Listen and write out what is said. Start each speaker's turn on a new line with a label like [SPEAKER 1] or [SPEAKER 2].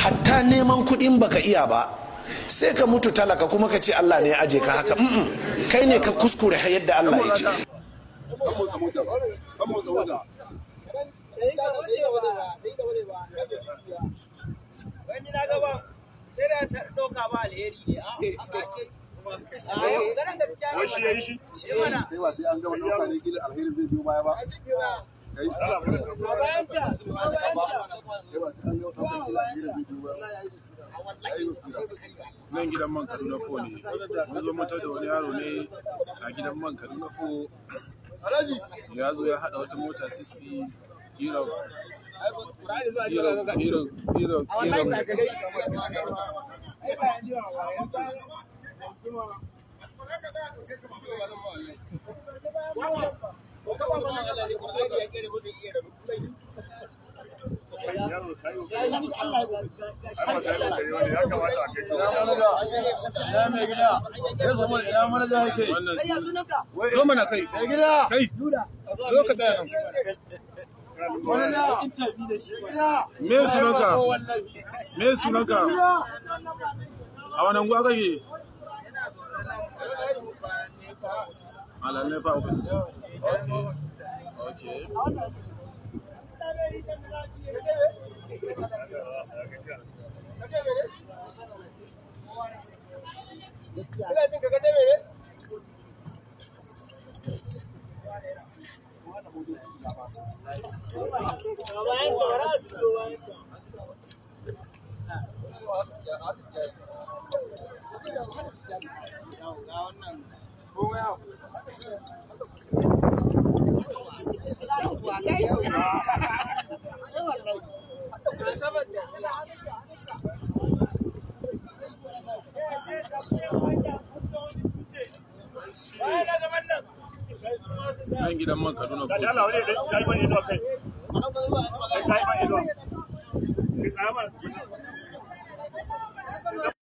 [SPEAKER 1] Hatta neman kuɗin baka iya ba, sai ka mutu talaka kuma ka ce Allah ne ya aje ka haka. Kai ne ka kuskure yadda Allah ya ce.
[SPEAKER 2] Kai ba sai an gama ɗauka ne kila alherin zai biyo baya ba. Kai ba sai an gama ɗauka kila alherin zai biyo baya ba.
[SPEAKER 3] Nan gidan man Kaduna 4 ne. Mun zo mutar da wani yaro ne a gidan man Kaduna 4. Ya zo ya haɗa wata mota 60 Europe Europe Europe Europe Europe. Wannan su zo mana kai. Kai. Zo ka tsaya nan. Me sunanka? Me sunanka? A wani unguwa kake? Malam Nepa office. Okay. Okay. Nan gidan man Kaduna 4.